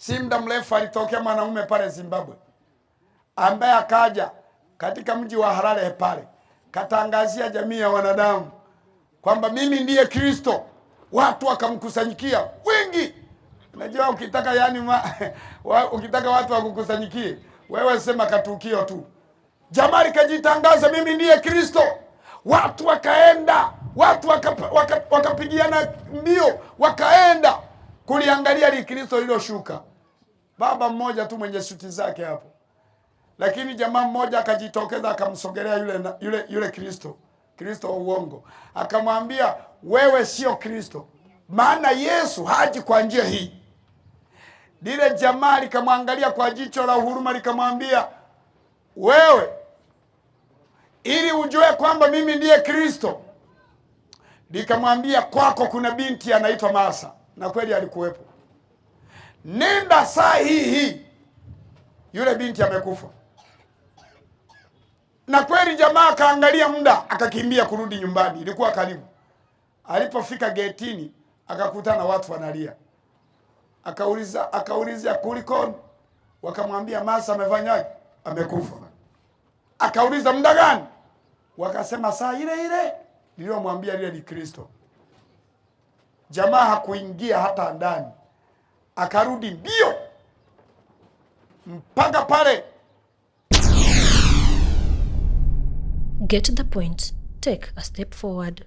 Si muda mrefu alitokea mwanaume pale Zimbabwe ambaye akaja katika mji wa Harare pale, katangazia jamii ya wanadamu kwamba mimi ndiye Kristo. Watu wakamkusanyikia wengi. Unajua ukitaka yani ukitaka watu wakukusanyikie, wewe sema katukio tu. Jamaa likajitangaza mimi ndiye Kristo. Watu wakaenda, watu wakapigiana mbio, wakaenda kuliangalia li Kristo liloshuka. Baba mmoja tu mwenye suti zake hapo, lakini jamaa mmoja akajitokeza akamsogelea yule Kristo, Kristo wa uongo, akamwambia wewe sio Kristo, maana Yesu haji kwa njia hii. Lile jamaa likamwangalia kwa jicho la huruma, likamwambia wewe, ili ujue kwamba mimi ndiye Kristo, likamwambia kwako kuna binti anaitwa Masa, na kweli alikuwepo. Nenda saa hii hii, yule binti amekufa. Na kweli jamaa akaangalia muda akakimbia kurudi nyumbani, ilikuwa karibu. Alipofika getini akakutana watu wanalia, akaulizia kulikoni, wakamwambia Masa amefanyaje? Amekufa. Akauliza muda gani? Wakasema saa ile ile niliyomwambia lile ni Kristo. Jamaa hakuingia hata ndani, akarudi mbio mpaka pale. Get the point. Take a step forward.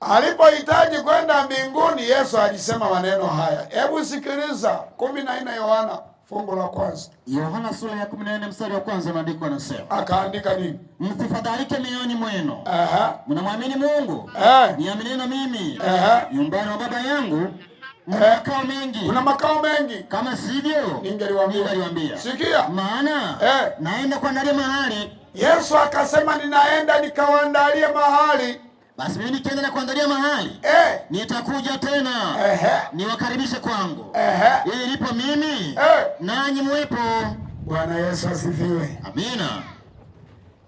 Alipohitaji kwenda mbinguni, Yesu alisema maneno haya. Hebu sikiliza 14 Yohana fungu la kwanza. Yohana sura ya 14 mstari wa kwanza, maandiko yanasema, Akaandika nini? Msifadhaike mioyoni mwenu. Mnamwamini Mungu, niaminini na mimi. Nyumbani mwa Baba yangu mna makao mengi. Kuna makao mengi. Kama sivyo, ningeliwaambia. Ningeliwaambia. Sikia. Maana naenda kuandalia mahali. Yesu akasema ninaenda nikawaandalie mahali. Basi mimi nikienda na kuandalia mahali, nitakuja tena, niwakaribishe kwangu. Ili nilipo mimi, nanyi muwepo. Bwana Yesu asifiwe. Amina.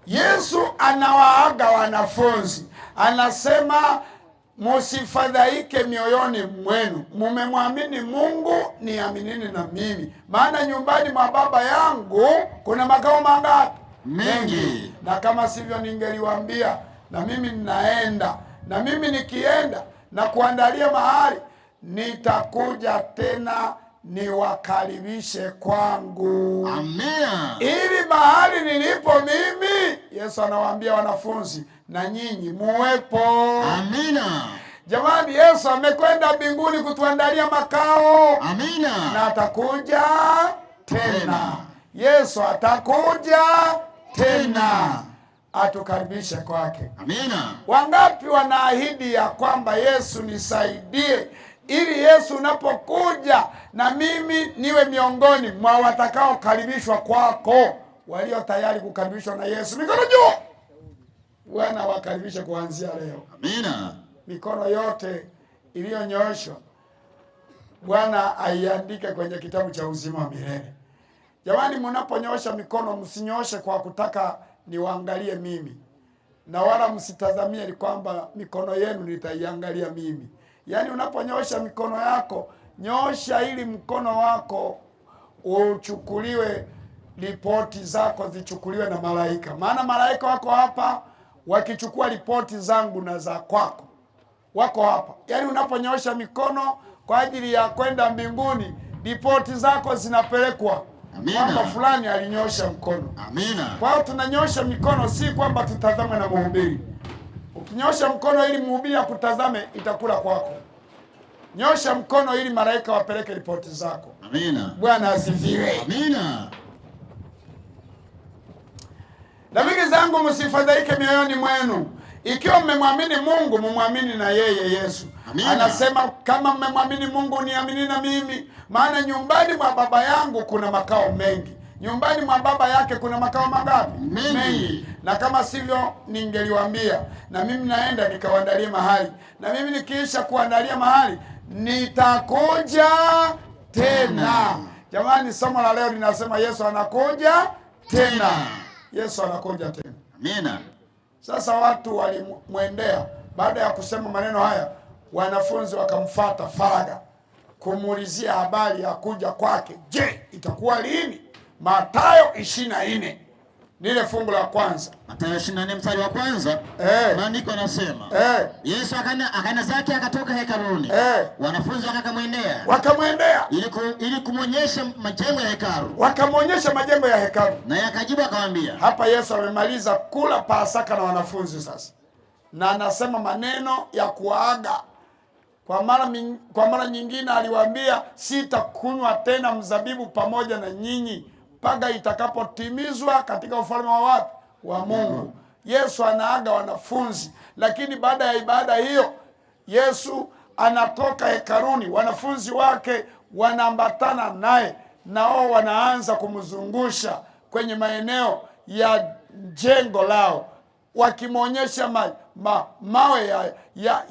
Yesu anawaaga wanafunzi, anasema musifadhaike mioyoni mwenu, mumemwamini Mungu, niaminini na mimi, maana nyumbani mwa Baba yangu kuna makao mangapi? Mengi. Na kama sivyo ningeliwaambia, na mimi ninaenda, na mimi nikienda na kuandalia mahali, nitakuja tena niwakaribishe kwangu. Amina. Ili mahali nilipo mimi, Yesu anawaambia wanafunzi, na nyinyi muwepo. Amina. Jamani, Yesu amekwenda mbinguni kutuandalia makao. Amina. Na atakuja tena. Tena. Yesu atakuja tena. Tena. Atukaribishe kwake. Amina. Wangapi wanaahidi ya kwamba Yesu nisaidie, ili Yesu unapokuja na mimi niwe miongoni mwa watakaokaribishwa kwako? Walio tayari kukaribishwa na Yesu, mikono juu. Bwana wakaribishe kuanzia leo. Amina. Mikono yote iliyonyooshwa Bwana aiandike kwenye kitabu cha uzima wa milele. Jamani, mnaponyoosha mikono msinyooshe kwa kutaka niwaangalie mimi, na wala msitazamie ni kwamba mikono yenu nitaiangalia mimi. Yaani unaponyoosha mikono yako, nyoosha ili mkono wako uchukuliwe, ripoti zako zichukuliwe na malaika. Maana malaika wako hapa wakichukua ripoti zangu na za kwako, wako hapa. Yaani unaponyoosha mikono kwa ajili ya kwenda mbinguni, ripoti zako zinapelekwa. Amina. Kwamba fulani alinyosha mkono. Amina. Kwa hiyo tunanyosha mikono si kwamba tutazame na mhubiri. Ukinyosha mkono ili mhubiri akutazame, itakula kwako. Nyosha mkono ili malaika wapeleke ripoti zako. Amina. Bwana asifiwe. Amina. Rafiki zangu, msifadhaike mioyoni mwenu. Ikiwa mmemwamini Mungu, mumwamini na yeye Yesu. Amina. Anasema kama mmemwamini Mungu, niamini na mimi, maana nyumbani mwa Baba yangu kuna makao mengi. Nyumbani mwa Baba yake kuna makao mangapi? Mengi. Mengi. Na kama sivyo ningeliwaambia, na mimi naenda nikawaandalie mahali, na mimi nikiisha kuandalia mahali nitakuja tena. Tena. Jamani, somo la leo linasema Yesu anakuja tena. Tena. Yesu anakuja tena. Amina. Sasa watu walimwendea baada ya kusema maneno haya, wanafunzi wakamfuata faraga. kumuulizia habari ya kuja kwake. Je, itakuwa lini? Mathayo 24 lile fungu la kwanza. Mathayo 24 mstari wa kwanza. Maandiko yanasema, Yesu akaenda zake akatoka hekaluni. Wanafunzi wakamwendea ili kumuonyesha majengo ya hekalu. Wakamuonyesha majengo ya hekalu. Naye akajibu akamwambia. Hapa Yesu amemaliza kula Pasaka na wanafunzi sasa, na anasema maneno ya kuaga. Kwa mara nyingine aliwaambia, sitakunywa tena mzabibu pamoja na nyinyi mpaka itakapotimizwa katika ufalme wa wapi? Wa Mungu. Yesu anaaga wanafunzi, lakini baada ya ibada hiyo Yesu anatoka hekaluni, wanafunzi wake wanaambatana naye, nao wanaanza kumzungusha kwenye maeneo ya jengo lao, wakimwonyesha mawe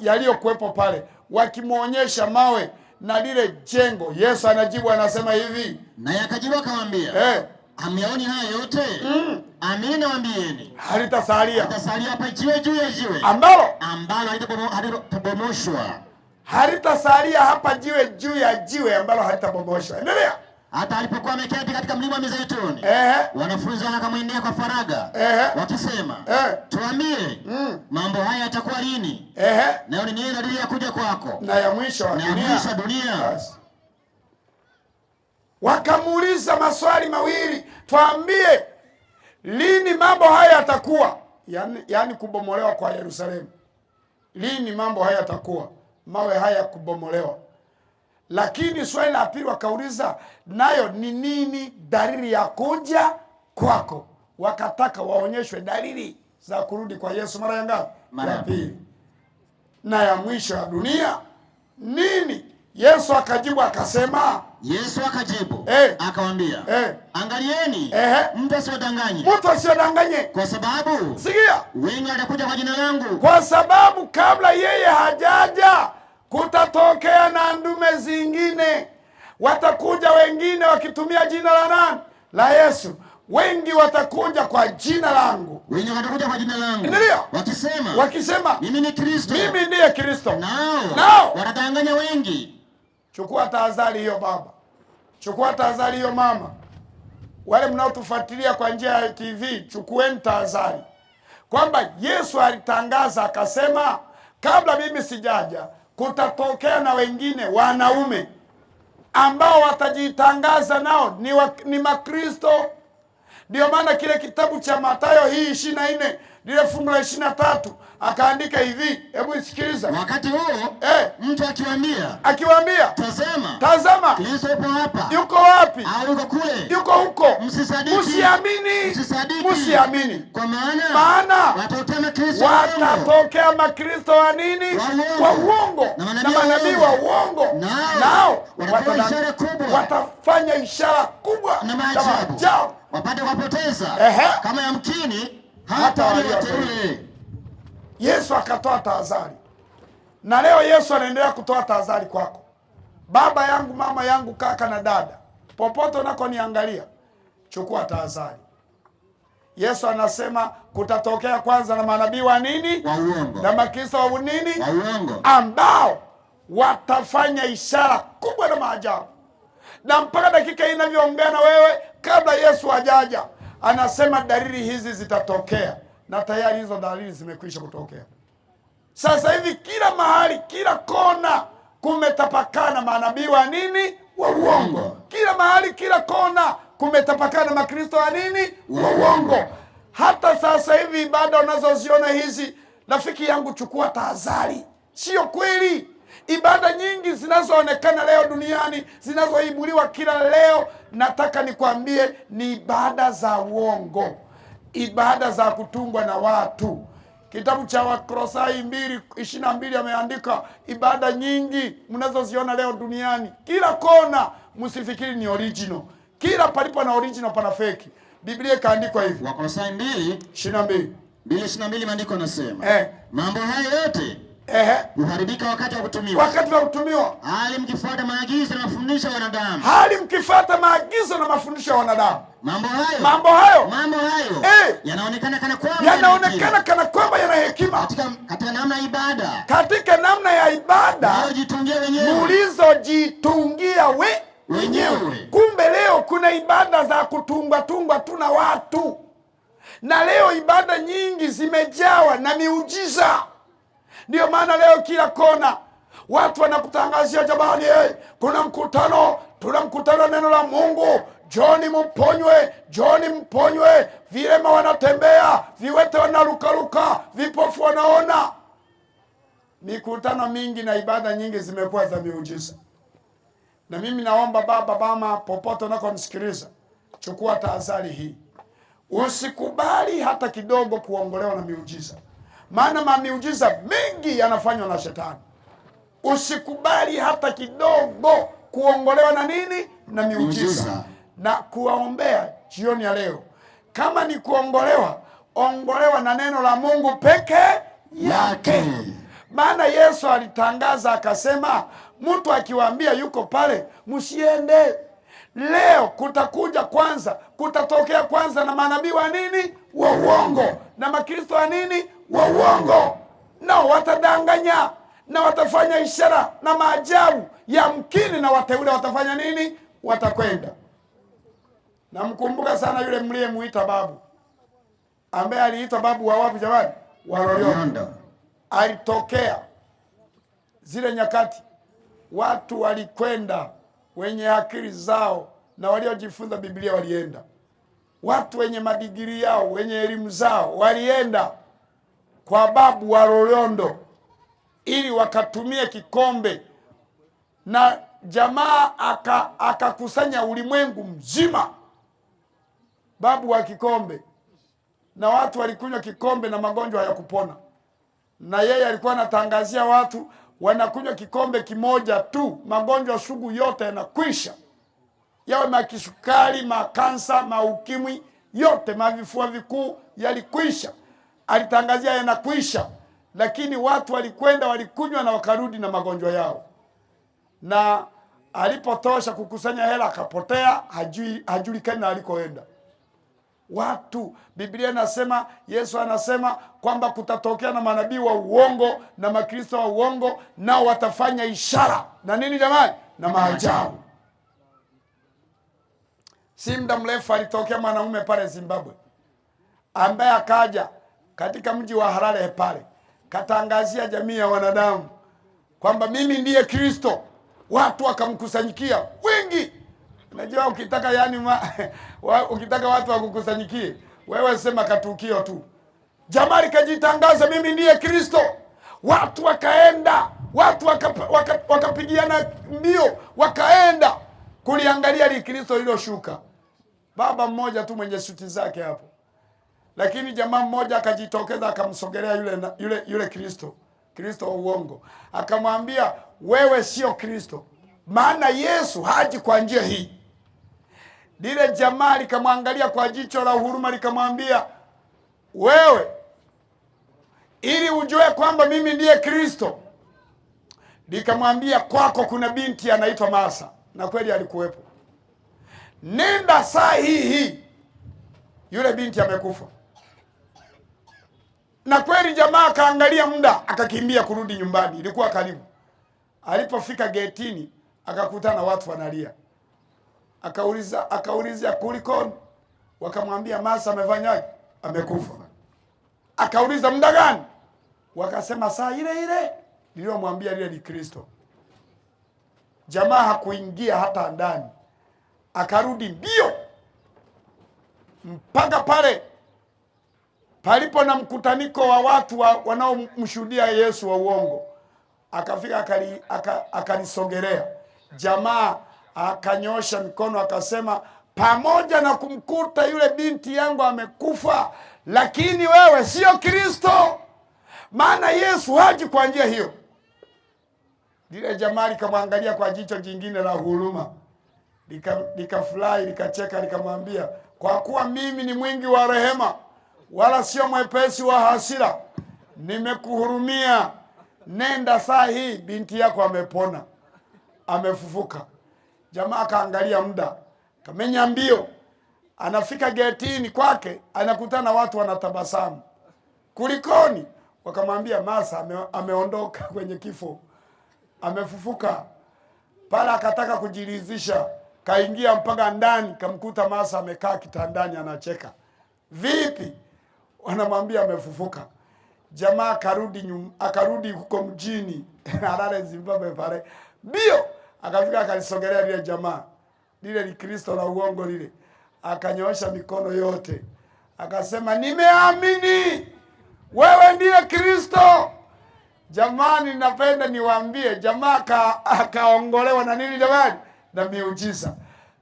yaliyokuwepo pale, wakimwonyesha mawe na lile jengo. Yesu anajibu anasema hivi, naye akajibu akamwambia, hamyaoni haya yote? Amini nawaambieni, halitasalia hapa jiwe juu ya jiwe ambalo halitabomoshwa. Halitasalia hapa jiwe juu ya jiwe ambalo halitabomoshwa. Endelea. Hata alipokuwa ameketi katika mlima wa Mizeituni, wanafunzi wakamwendea kwa faraga, wakisema, tuambie, mambo haya yatakuwa lini? Nayo ni nini dalili ya kuja kwako na ya mwisho wa dunia? Yes. Wakamuuliza maswali mawili, tuambie lini mambo haya yatakuwa, yaani kubomolewa kwa Yerusalemu. Lini mambo haya yatakuwa, mawe haya kubomolewa? Lakini swali la pili wakauliza, nayo ni nini dalili ya kuja kwako? Wakataka waonyeshwe dalili za kurudi kwa Yesu mara ya ngapi? Ya pili. Na ya mwisho ya dunia nini? Yesu akajibu akasema, Yesu akajibu akamwambia, angalieni, mtu asiwadanganye. Mtu asiwadanganye. Kwa sababu sikia, wengi watakuja kwa jina langu. Kwa sababu kabla yeye hajaja kutatokea na ndume zingine, watakuja wengine wakitumia jina la nani? La Yesu. Wengi watakuja kwa jina langu. Wengi watakuja kwa jina langu. Ndio. Wakisema, mimi ni Kristo. Mimi ndiye Kristo. Nao watadanganya wengi. Chukua tahadhari hiyo baba. Chukua tahadhari hiyo mama. Wale mnaotufuatilia kwa njia ya TV, chukueni tahadhari kwamba Yesu alitangaza akasema, kabla mimi sijaja kutatokea na wengine wanaume ambao watajitangaza nao ni Makristo. Ndio maana kile kitabu cha Mathayo hii 24 lile fungu la 23 akaandika hivi, hebu sikiliza. Wakati huo mtu akiwaambia, tazama, Kristo yupo hapa. Yuko wapi? Au yuko kule? Yuko huko. Msisadiki. Msiamini. Msiamini. Kwa maana watatokea makristo wa nini? Wa uongo na manabii wa uongo. Nao watafanya ishara kubwa na maajabu, wapate kuwapoteza kama yamkini hata walioteule. Yesu akatoa tahadhari. Na leo Yesu anaendelea kutoa tahadhari kwako. Baba yangu, mama yangu, kaka na dada, popote unakoniangalia, chukua tahadhari. Yesu anasema kutatokea kwanza na manabii wa nini? Wa uongo. Na makristo wa nini? Wa uongo. Ambao watafanya ishara kubwa na maajabu. Na mpaka dakika hii ninavyoongea na wewe, kabla Yesu hajaja, anasema dalili hizi zitatokea. Na tayari hizo dalili zimekwisha kutokea. Sasa hivi kila mahali, kila kona kumetapakana manabii wa nini? Wa uongo. Kila mahali, kila kona kumetapakana makristo wa nini? Wa uongo. Hata sasa hivi ibada unazoziona hizi, rafiki yangu, chukua tahadhari. Sio kweli. Ibada nyingi zinazoonekana leo duniani, zinazoibuliwa kila leo, nataka nikwambie ni ibada za uongo. Ibada za kutungwa na watu. Kitabu cha Wakolosai 2:22 ameandika ibada nyingi mnazoziona leo duniani, kila kona, msifikiri ni original. Kila palipo na original pana fake. Biblia ikaandikwa hivi. Wakolosai 2:22. 2:22 maandiko yanasema, mambo haya yote huharibika wakati wa kutumiwa. Wakati wa kutumiwa. Hali mkifuata maagizo na mafundisho ya wanadamu. Hali mkifuata maagizo na mafundisho ya wanadamu. Mambo hayo, Mambo hayo, mambo hayo yanaonekana kana kwamba yanaonekana kana kwamba yana hekima katika namna ya ibada, katika namna ya ibada mliojitungia wenyewe, mlizojitungia wenyewe. Kumbe leo kuna ibada za kutungwa tungwa tu na watu, na leo ibada nyingi zimejawa na miujiza. Ndio maana leo kila kona watu wanakutangazia, jamani, kuna mkutano, tuna mkutano neno la Mungu, joni mponywe, joni mponywe. Vilema wanatembea, viwete wanarukaruka, vipofu wanaona. Mikutano mingi na ibada nyingi zimekuwa za miujiza. Na mimi naomba baba, mama, popote unakonisikiliza, chukua tahadhari hii. Usikubali hata kidogo kuongolewa na miujiza, maana miujiza mingi yanafanywa na shetani. Usikubali hata kidogo kuongolewa na nini? Na miujiza. Na kuwaombea jioni ya leo, kama ni kuongolewa, ongolewa na neno la Mungu peke yake. Maana Yesu alitangaza akasema, mtu akiwaambia yuko pale, msiende. Leo kutakuja kwanza, kutatokea kwanza na manabii wa nini? Wa uongo, na makristo wa nini? Wa uongo. Nao watadanganya na watafanya ishara na maajabu yamkini, na wateule watafanya nini? Watakwenda. Namkumbuka sana yule mliyemuita babu, ambaye aliitwa babu wa wapi jamani? Wa Loliondo. Alitokea zile nyakati watu walikwenda, wenye akili zao na waliojifunza Biblia walienda, watu wenye madigiri yao, wenye elimu zao walienda kwa babu wa Loliondo ili wakatumie kikombe, na jamaa akakusanya ulimwengu mzima, babu wa kikombe, na watu walikunywa kikombe na magonjwa hayakupona. Na yeye alikuwa anatangazia watu wanakunywa kikombe kimoja tu, magonjwa sugu yote yanakwisha, yawe makisukari, makansa, maukimwi, yote, mavifua vikuu yalikwisha. Alitangazia yanakwisha, lakini watu walikwenda walikunywa na wakarudi na magonjwa yao. Na alipotosha kukusanya hela akapotea, hajulikani na alikoenda. Watu, Biblia inasema, Yesu anasema kwamba kutatokea na manabii wa uongo na makristo wa uongo, nao watafanya ishara na nini jamani? Na maajabu. Si muda mrefu alitokea mwanaume pale Zimbabwe ambaye akaja katika mji wa Harare pale, katangazia jamii ya wanadamu kwamba mimi ndiye Kristo. Watu wakamkusanyikia wengi. Unajua ukitaka yani ukitaka watu wakukusanyikie, wewe sema katukio tu. Jamaa likajitangaza mimi ndiye Kristo. Watu wakaenda, watu wakapigiana mbio, wakaenda kuliangalia li Kristo lililoshuka. Baba mmoja tu mwenye suti zake hapo. Lakini jamaa mmoja akajitokeza akamsogelea yule Kristo, Kristo wa uongo. Akamwambia, wewe sio Kristo, maana Yesu haji kwa njia hii. Lile jamaa likamwangalia kwa jicho la huruma likamwambia, wewe ili ujue kwamba mimi ndiye Kristo, likamwambia kwako kuna binti anaitwa Masa, na kweli alikuwepo. Nenda saa hii hii, yule binti amekufa. Na kweli jamaa akaangalia muda akakimbia kurudi nyumbani, ilikuwa karibu. Alipofika getini akakutana watu wanalia. Akaulizia kulikoni? Wakamwambia Masa amefanyaje? Amekufa. Akauliza muda gani? Wakasema saa ile ile niliyomwambia ile ni Kristo. Jamaa hakuingia hata ndani. Akarudi mbio mpaka pale palipo na mkutaniko wa watu wanaomshuhudia Yesu wa uongo. Akafika akalisogelea. Jamaa akanyosha mikono akasema, pamoja na kumkuta yule binti yangu amekufa, lakini wewe sio Kristo, maana Yesu haji kwa njia hiyo. Lile jamaa likamwangalia kwa jicho jingine la huruma, likafurahi, likacheka, likamwambia, kwa kuwa mimi ni mwingi wa rehema wala sio mwepesi wa hasira, nimekuhurumia. Nenda saa hii, binti yako amepona, amefufuka. Jamaa akaangalia muda, kamenya mbio, Anafika getini kwake, anakutana watu wanatabasamu. Kulikoni? Wakamwambia Masa ameondoka kwenye kifo, amefufuka. Pale akataka kujiridhisha, kaingia mpaka ndani, kamkuta Masa amekaa kitandani anacheka. Vipi? Wanamwambia amefufuka. Jamaa akarudi huko mjini Harare, Zimbabwe pale. Bio akafika akalisogelea lile jamaa. Lile ni Kristo la uongo lile. Akanyoosha mikono yote. Akasema nimeamini. Wewe ndiye Kristo. Jamani, napenda niwaambie, jamaa akaongolewa na nini jamani? Na miujiza.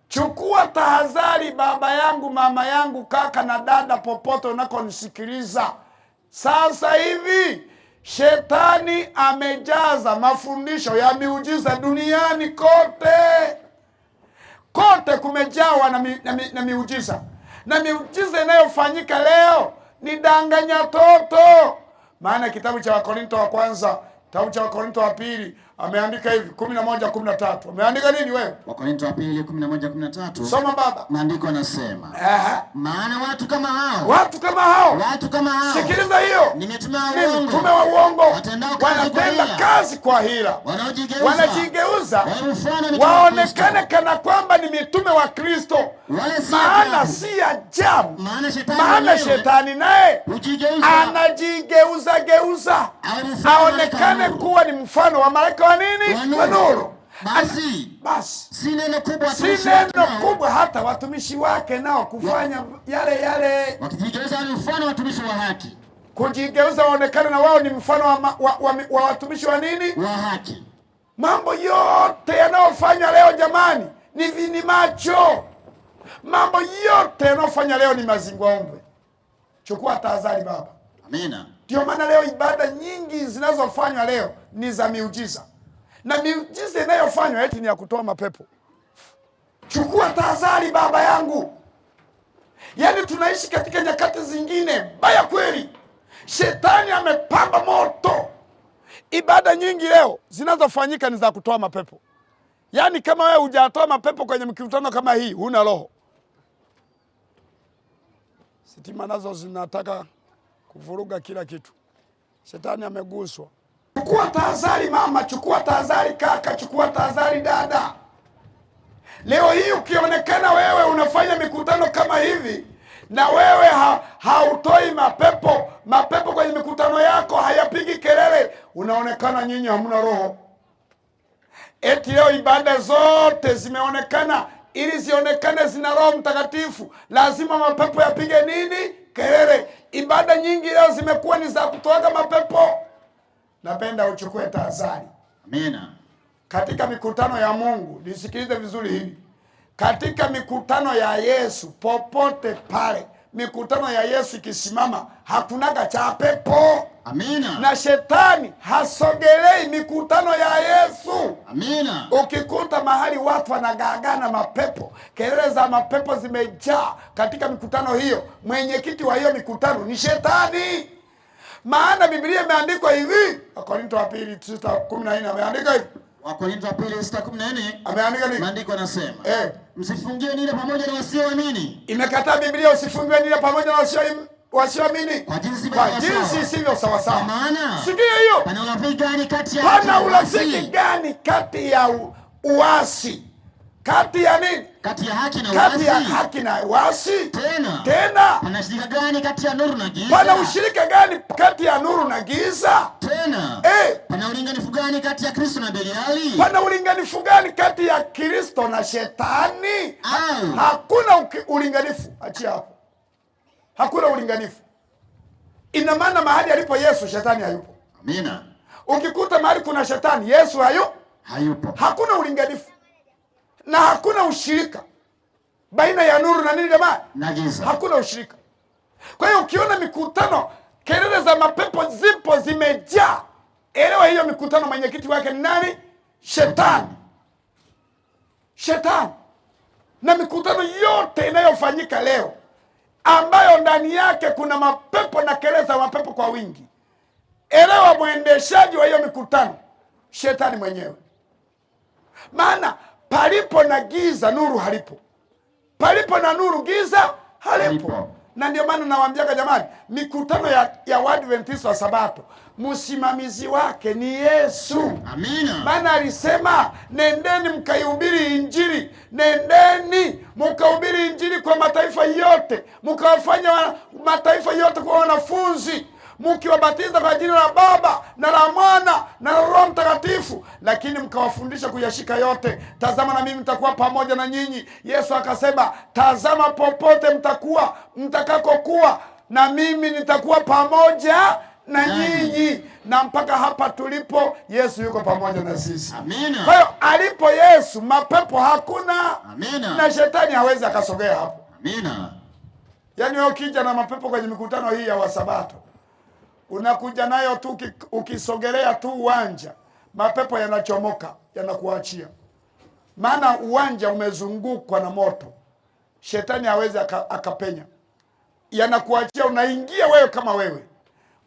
Chukua tahadhari baba yangu, mama yangu, kaka na dada, popote unakonisikiliza. Sasa hivi shetani amejaza mafundisho ya miujiza duniani kote. Kote kumejawa na miujiza. Na miujiza inayofanyika leo ni danganya toto. Maana kitabu cha Wakorinto wa kwanza, kitabu cha Wakorinto wa pili ameandika hivi 11:13. Ameandika nini wewe? Wakorinto wa pili 11:13. Soma baba. Maandiko yanasema, maana watu kama hao. Watu kama hao. Watu kama hao. Sikiliza hiyo. Ni mitume wa uongo. Mitume wa uongo. Wanatenda kazi kwa hila. Wanajigeuza. Waonekane kana kwamba ni mitume wa Kristo. Maana si ajabu. Maana shetani naye anajigeuza geuza. Aonekane kuwa ni mfano wa malaika wa nini? Wa nuru. Basi si neno kubwa hata watumishi wake nao kufanya yale yale. Wakijigeuza ni mfano wa watumishi wa haki. Kujigeuza waonekane na wao ni mfano wa watumishi wa nini? Wa haki. Mambo yote yanayofanywa leo jamani ni vini macho. Mambo yote yanayofanywa leo ni mazingwaombe. Chukua tahadhari baba. Amina. Ndio maana leo ibada nyingi zinazofanywa leo ni za miujiza. Na miujiza inayofanywa eti ni ya kutoa mapepo. Chukua tahadhari baba yangu. Yaani tunaishi katika nyakati zingine baya kweli. Shetani amepamba moto. Ibada nyingi leo zinazofanyika ni za kutoa mapepo. Yaani kama wewe hujatoa mapepo kwenye mkutano kama hii, huna roho. Sitima nazo zinataka kuvuruga kila kitu. Shetani ameguswa. Chukua tahadhari mama, chukua tahadhari kaka, chukua tahadhari dada. Leo hii ukionekana wewe unafanya mikutano kama hivi na wewe hautoi mapepo, mapepo kwenye mikutano yako hayapigi kelele, unaonekana nyinyi hamna roho. Eti leo ibada zote zimeonekana, ili zionekane zina Roho Mtakatifu lazima mapepo yapige nini? Kelele. Ibada nyingi leo zimekuwa ni za kutoaga mapepo. Napenda uchukue tahadhari. Amina. Katika mikutano ya Mungu, nisikilize vizuri hili. Katika mikutano ya Yesu, popote pale, mikutano ya Yesu ikisimama, hakunaga cha pepo. Amina. Na shetani hasogelei mikutano ya Yesu. Amina. Ukikuta mahali watu wanagaagana mapepo, kelele za mapepo zimejaa katika mikutano hiyo, mwenyekiti wa hiyo mikutano ni shetani. Maana Biblia imeandikwa hivi, Wakorinto wa pili 6:14 ameandika hivi. Wakorinto wa pili 6:14 ameandika nini? Maandiko yanasema, msifungiwe nira pamoja na wasioamini. Imekataa Biblia usifungiwe nira pamoja na wasioamini. Kwa jinsi isivyo sawa sawa. Maana sikia hiyo. Pana urafiki gani kati ya Pana urafiki gani kati ya uasi? Kati ya nini? Kati ya haki na uasi. Kati ya haki na uasi. Tena. Pana ushirika gani kati ya nuru na giza? Pana ushirika gani kati ya nuru na giza? Tena. Pana ulinganifu gani kati ya Kristo na Beliali? Pana ulinganifu gani kati ya Kristo na Shetani? Hakuna ulinganifu. Achia hapo. Hakuna ulinganifu. Ina maana mahali alipo Yesu shetani hayupo. Amina. Ukikuta mahali kuna shetani, Yesu hayupo. Hakuna ulinganifu. Na hakuna ushirika baina ya nuru na nini jamani? Na giza. Hakuna ushirika. Kwa hiyo ukiona mikutano kelele za mapepo zipo zimejaa, elewa hiyo mikutano mwenyekiti wake ni nani? Shetani. Shetani. Na mikutano yote inayofanyika leo ambayo ndani yake kuna mapepo na kelele za mapepo kwa wingi, elewa mwendeshaji wa hiyo mikutano shetani mwenyewe. Maana palipo na giza nuru halipo. Palipo na nuru giza halipo. Na ndio maana nawaambiaga jamani, mikutano ya Waadventista wa Sabato msimamizi wake ni Yesu. Amina. Maana alisema nendeni mkaihubiri Injili, nendeni mkahubiri Injili kwa mataifa yote, mkawafanya mataifa yote kwa wanafunzi, mkiwabatiza kwa jina la Baba na la Mwana na la Roho Mtakatifu, lakini mkawafundisha kuyashika yote. Tazama na mimi nitakuwa pamoja na nyinyi. Yesu akasema, tazama popote mtakuwa, mtakakokuwa, na mimi nitakuwa pamoja na nyinyi. Na mpaka hapa tulipo, Yesu yuko pamoja na sisi. Amina. Kwa hiyo alipo Yesu mapepo hakuna. Amina. Na shetani hawezi akasogea hapo. Amina. Yaani wewe ukija na mapepo kwenye mikutano hii ya Wasabato, unakuja nayo tu, ukisogelea tu uwanja, mapepo yanachomoka, yanakuachia. Maana uwanja umezungukwa na moto, shetani hawezi akapenya. Yanakuachia, unaingia wewe kama wewe.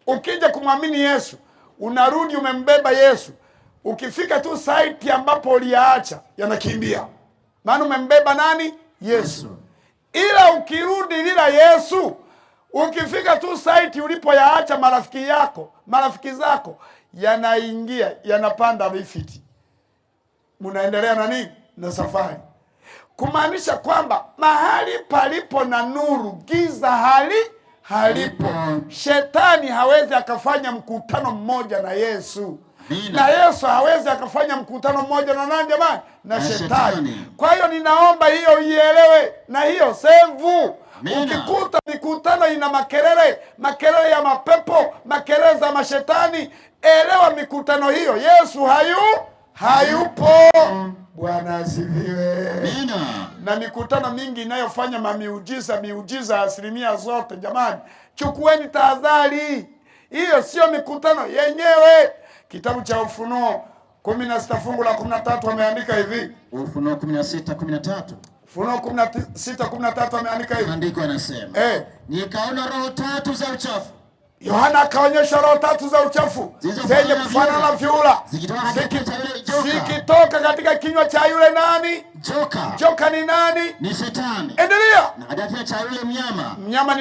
Ukija kumwamini Yesu, unarudi umembeba Yesu. Ukifika tu site ambapo uliacha, yanakimbia. Maana umembeba nani? Yesu. Ila ukirudi bila Yesu, ukifika tu site ulipoyaacha marafiki yako, marafiki zako, yanaingia, yanapanda lifiti. Mnaendelea na nini? Na safari. Kumaanisha kwamba mahali palipo na nuru, giza halipo. Shetani hawezi akafanya mkutano mmoja na Yesu. Amina. Na Yesu hawezi akafanya mkutano mmoja na nani jamani? Na shetani. Kwa hiyo ninaomba hiyo ielewe, na hiyo sevu. Ukikuta mikutano ina makelele, makelele ya mapepo, makelele za mashetani, elewa mikutano hiyo Yesu hayupo. Bwana asifiwe. Amina. Na mikutano mingi inayofanya mamiujiza, miujiza asilimia zote, jamani, chukueni tahadhari. Hiyo sio mikutano yenyewe. Kitabu cha Ufunuo 16 fungu la 13 ameandika hivi. Ufunuo 16:13. Ufunuo 16:13 ameandika hivi. Maandiko yanasema, nikaona roho tatu za uchafu. Yohana akaonyesha roho tatu za uchafu zenye kufanana na vyura zikitoka katika kinywa cha yule nani? Joka. Joka ni nani? Ni shetani. Endelea. Na katika kinywa cha yule mnyama. Mnyama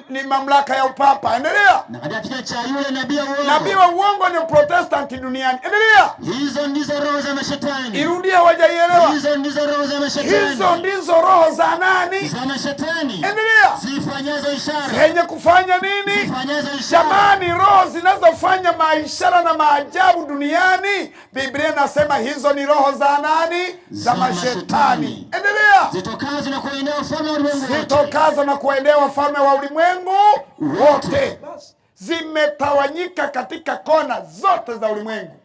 ni mamlaka ya upapa. Endelea. Na katika kinywa cha yule nabii wa uongo. Nabii wa uongo ni Protestant duniani. Endelea. Hizo ndizo roho za mashetani. Irudia, hawajaielewa. Hizo ndizo roho za mashetani. Hizo ndizo roho za nani? Za mashetani. Endelea. Zifanyazo ishara. Zenye kufanya nini? Zifanyazo ishara. Jamani, roho zinazofanya maishara na maajabu duniani, Biblia inasema hizo ni roho za nani? Za mashetani. Endelea. Zitokazo na kuendea wafalme wa ulimwengu wote. Zitokazo na kuendea wafalme wa ulimwengu wote. Zimetawanyika katika kona zote za ulimwengu.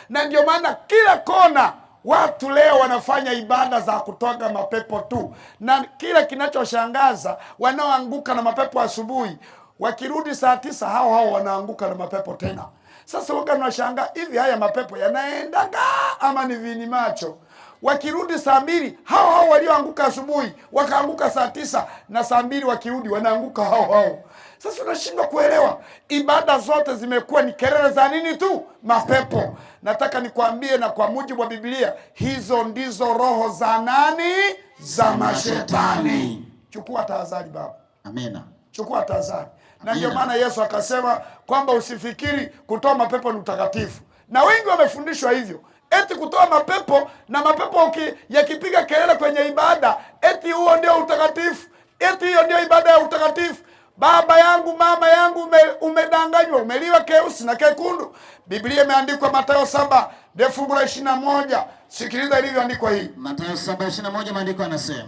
Na ndio maana kila kona watu leo wanafanya ibada za kutoga mapepo tu. Na kila kinachoshangaza, wanaoanguka na mapepo asubuhi, wakirudi saa 9 hao hao wanaanguka na mapepo tena. Sasa waga tunashangaa, hivi haya mapepo yanaendaga ama ni vini macho? Wakirudi saa 2 hao hao walioanguka asubuhi wakaanguka saa 9, na saa 2 wakirudi wanaanguka hao hao. Sasa unashindwa kuelewa, ibada zote zimekuwa ni kelele za nini tu? Mapepo. Nataka nikwambie, na kwa mujibu wa Biblia, hizo ndizo roho za nani? Za mashetani. Chukua tahadhari baba. Amina. Chukua tahadhari. Na ndio maana Yesu akasema kwamba usifikiri kutoa mapepo ni utakatifu. Na wengi wamefundishwa hivyo. Eti kutoa mapepo, na mapepo yakipiga kelele kwenye ibada, eti huo ndio utakatifu. Eti hiyo ndio ibada ya utakatifu. Baba yangu, mama yangu, umedanganywa, umeliwa keusi na kekundu. Biblia imeandikwa Mathayo 7:21. Sikiliza ilivyoandikwa hii. Mathayo 7:21, maandiko yanasema,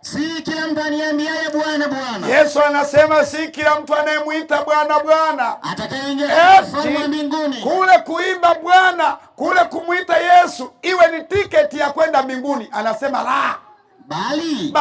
si kila mtu aniambiaye Bwana Bwana. Yesu anasema si kila mtu anayemuita Bwana Bwana atakayeingia katika ufalme wa mbinguni. Kule kuimba Bwana, kule kumuita Yesu iwe ni tiketi ya kwenda mbinguni, anasema la. Bali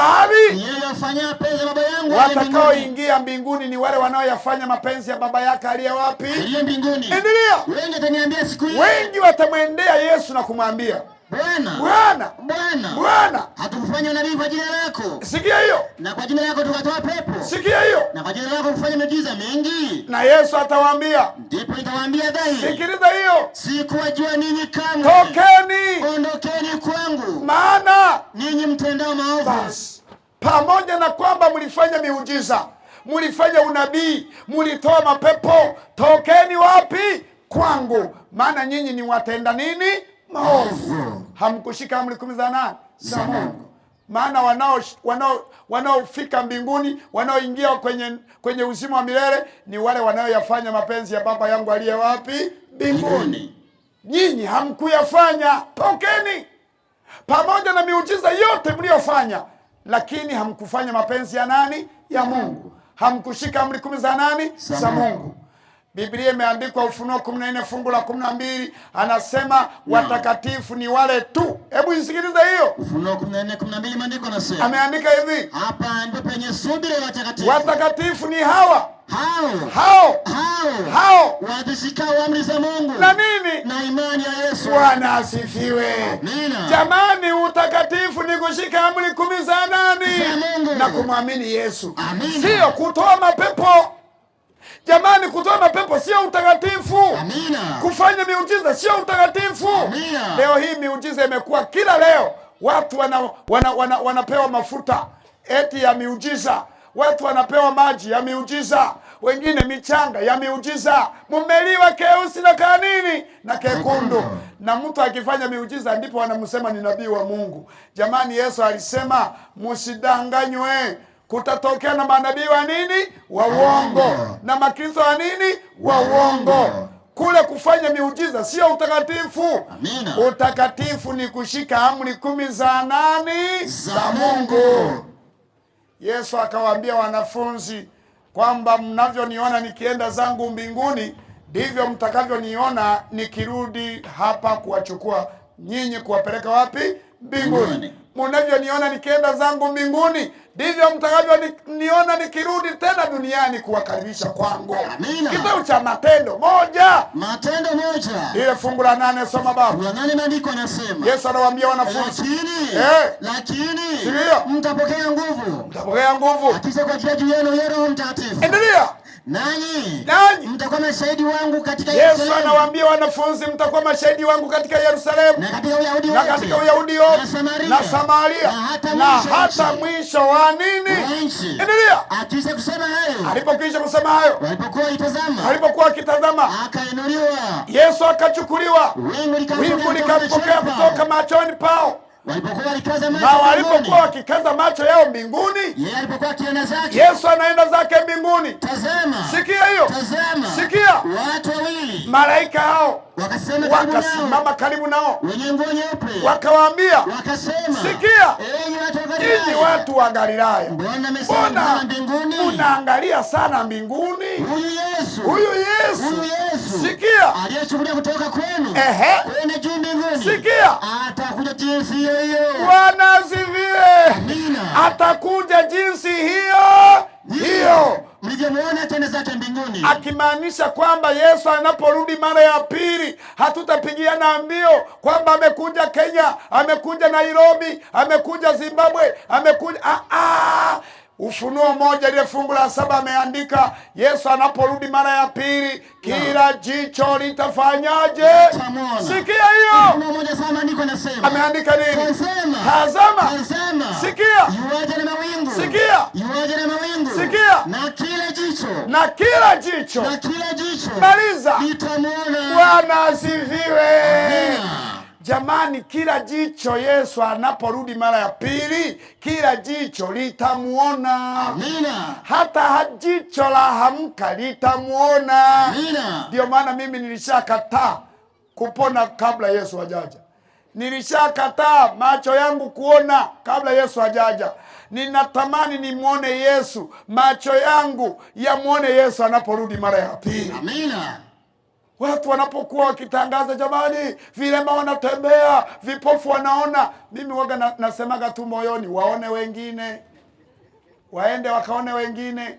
yeye afanyaye mapenzi ya Baba yangu aliye mbinguni. Watakaoingia mbinguni ni wale wanaoyafanya mapenzi ya Baba yake aliye wapi? Aliye mbinguni. Endelea. Wengi wataniambia siku hiyo. Wengi watamwendea Yesu na kumwambia, Bwana, Bwana, Bwana, Bwana, hatukufanya unabii kwa jina lako? Sikia hiyo. Na kwa jina lako tukatoa pepo. Sikia hiyo. Na kwa jina lako kufanya miujiza mingi. Na Yesu atawaambia, ndipo nitawaambia dhahiri, sikiliza hiyo, sikuwajua ninyi kamwe. Tokeni, ondokeni kwangu, maana ninyi mtendao maovu. Basi Pamoja na kwamba mlifanya miujiza, mlifanya unabii, mlitoa mapepo, tokeni wapi? Kwangu, maana nyinyi ni watenda nini? Maovu. Hamkushika amri 10 za nani? Za Mungu. Maana wanaofika mbinguni, wanaoingia kwenye uzima wa milele ni wale wanaoyafanya mapenzi ya Baba yangu aliye wapi? Mbinguni. Nyinyi hamkuyafanya, tokeni. Pamoja na miujiza yote mliyofanya, lakini hamkufanya mapenzi ya nani? Ya Mungu. Hamkushika amri 10 za nani? Za Mungu. Biblia imeandikwa Ufunuo 14 fungu la 12, anasema watakatifu ni wale tu. Hebu isikilize hiyo. Ufunuo 14:12 maandiko yanasema. Ameandika hivi, hapa ndipo penye subira ya watakatifu. Watakatifu ni hawa. Hao hao wazishikao amri za Mungu na nini? Na imani ya Yesu. Bwana asifiwe. Amina. Jamani, utakatifu ni kushika amri 10 za nani? Za Mungu. Na kumwamini Yesu. Amina. Sio kutoa mapepo. Jamani, kutoa mapepo sio utakatifu. Amina. Kufanya miujiza sio utakatifu. Amina. Leo hii miujiza imekuwa kila leo watu wanapewa mafuta eti ya miujiza, watu wanapewa maji ya miujiza, wengine michanga ya miujiza. Mumeliwa keusi na kanini na kekundu. Na mtu akifanya miujiza ndipo wanamsema ni nabii wa Mungu. Jamani, Yesu alisema msidanganywe, kutatokea na manabii wa nini? Wa uongo. Na makristo wa nini? Wa uongo. Kule kufanya miujiza sio utakatifu. Amina. Utakatifu ni kushika amri 10 za nani? Za Mungu. Yesu akawaambia wanafunzi kwamba mnavyoniona nikienda zangu mbinguni ndivyo mtakavyoniona nikirudi hapa kuwachukua nyinyi kuwapeleka wapi? Mbinguni. Mnavyoniona nikienda zangu mbinguni ndivyo mtakavyoniona nikirudi tena duniani kuwakaribisha kwangu. Kitabu cha Matendo 1. Matendo 1. Ile fungu la 8, soma baba. Fungu la 8 maandiko yanasema. Yesu anawaambia wanafunzi, Lakini mtapokea nguvu. Mtapokea nguvu. Akisha kwa juu yenu Roho Mtakatifu. Endelea. Nanyi mtakuwa mashahidi wangu katika Yesu Yerusalemu. anawaambia wanafunzi mtakuwa mashahidi wangu katika Yerusalemu na katika Uyahudi na wote, katika Uyahudi wote, na Samaria, na Samaria, na na hata hata mwisho wa nini? nchi. Endelea. Akisha kusema hayo, alipokwisha kusema hayo, walipokuwa akitazama, akainuliwa. Yesu akachukuliwa, wingu likampokea kutoka machoni pao. Na walipokuwa wakikaza macho yao mbinguni, yeye alipokuwa akienda zake, Yesu anaenda zake mbinguni. Tazama, sikia hiyo, tazama, sikia, watu wawili, malaika hao wakasimama karibu nao, wenye nguo nyeupe, wakawaambia, wakasema, sikia, enyi watu wa Galilaya, mbona mnaangalia sana mbinguni? Huyu Yesu, sikia, aliyechukuliwa kutoka kwenu kwenda juu mbinguni, sikia, atakuja jinsi hiyo hiyo. Bwana asifiwe. Amina. Atakuja jinsi hiyo hiyo mlivyomuona akienda zake mbinguni, akimaanisha kwamba Yesu anaporudi mara ya pili hatutapigiana mbio kwamba amekuja Kenya, amekuja Nairobi, amekuja Zimbabwe, amekuja Ufunuo 1 ile fungu la 7 ameandika Yesu anaporudi mara ya pili kila jicho litafanyaje? Sikia hiyo. Ufunuo 1:7 maandiko yanasema. Ameandika nini? Tazama. Tazama. Sikia. Yuaja na mawingu. Sikia. Yuaja na mawingu. Sikia. Na kila jicho. Na kila jicho. Na kila jicho. Maliza. Litamuona. Bwana asifiwe. Amina. Jamani, kila jicho Yesu anaporudi mara ya pili, kila jicho litamuona. Amina. Hata jicho la hamka litamuona. Amina. Ndio maana mimi nilishakataa kupona kabla Yesu hajaja. Nilishakataa macho yangu kuona kabla Yesu hajaja. Ninatamani nimuone Yesu, macho yangu yamuone Yesu anaporudi mara ya pili. Amina. Watu wanapokuwa wakitangaza, jamani, vilema wanatembea, vipofu wanaona, mimi waga nasemaga tu moyoni, waone wengine, waende wakaone wengine.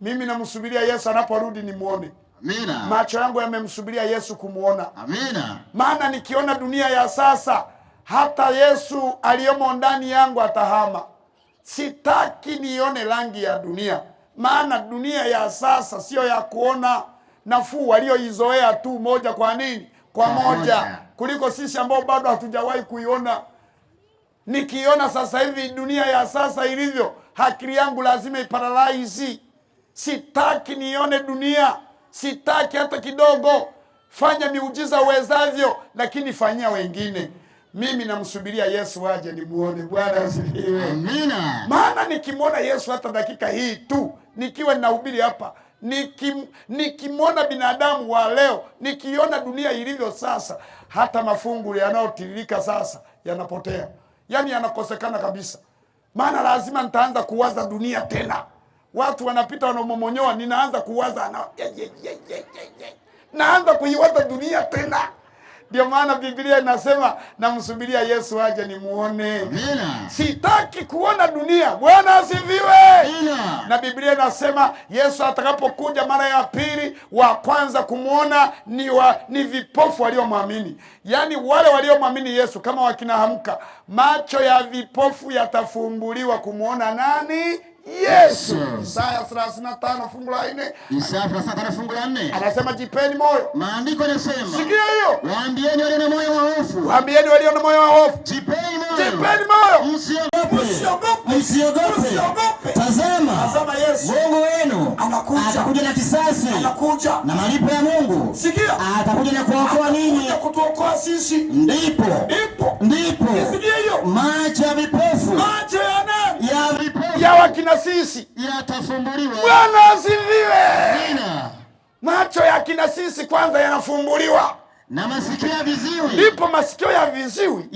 Mimi namsubiria Yesu anaporudi nimuone. Amina. Macho yangu yamemsubiria Yesu kumuona. Amina. Maana nikiona dunia ya sasa, hata Yesu aliyomo ndani yangu atahama. Sitaki nione rangi ya dunia, maana dunia ya sasa sio ya kuona. Nafuu walioizoea tu moja kwa nini? Kwa moja, kuliko sisi ambao bado hatujawahi kuiona. Nikiona sasa hivi dunia ya sasa ilivyo, akili yangu lazima iparalyze. Sitaki nione dunia, sitaki hata kidogo. Fanya miujiza uwezavyo, lakini fanyia wengine. Mimi namsubiria Yesu aje nimuone. Bwana asifiwe. Amina. Maana nikimwona Yesu hata dakika hii tu, nikiwa ninahubiri hapa, nikimwona binadamu wa leo, nikiona dunia ilivyo sasa, hata mafungu yanayotiririka sasa yanapotea, yaani yanakosekana kabisa. Maana lazima nitaanza kuwaza dunia tena. Watu wanapita wanamomonyoa, ninaanza kuwaza na, naanza kuiwaza dunia tena. Ndio maana Biblia inasema namsubiria Yesu aje nimuone. Amina. Sitaki kuona dunia. Bwana asifiwe. Amina. Na Biblia inasema Yesu atakapokuja mara ya pili, wa kwanza kumuona ni vipofu waliomwamini. Yaani wale waliomwamini Yesu kama wakina Hamka, macho ya vipofu yatafumbuliwa kumuona nani? Yesu. Isaya 35 fungu la 4. Isaya 35 fungu la 4. Anasema jipeni moyo. Maandiko yanasema, sikia hiyo. Waambieni walio na moyo wa hofu. Waambieni walio na moyo wa hofu. Jipeni moyo. Jipeni moyo. Msiogope. Msiogope. Msiogope. Msiogope. Tazama. Tazama Yesu. Mungu wenu anakuja. Atakuja na kisasi. Anakuja. Na malipo ya Mungu. Sikia. Atakuja na kuwaokoa ninyi. Atakuja kutuokoa sisi. Ndipo. Ndipo. Ndipo. Sikia hiyo. Macho ya vipofu. Macho ya nani? Ya vipofu. Ya wakina sisi yatafumbuliwa. Bwana asifiwe. Amina. Macho ya kina sisi kwanza yanafumbuliwa, na masikio ya viziwi, ndipo masikio ya viziwi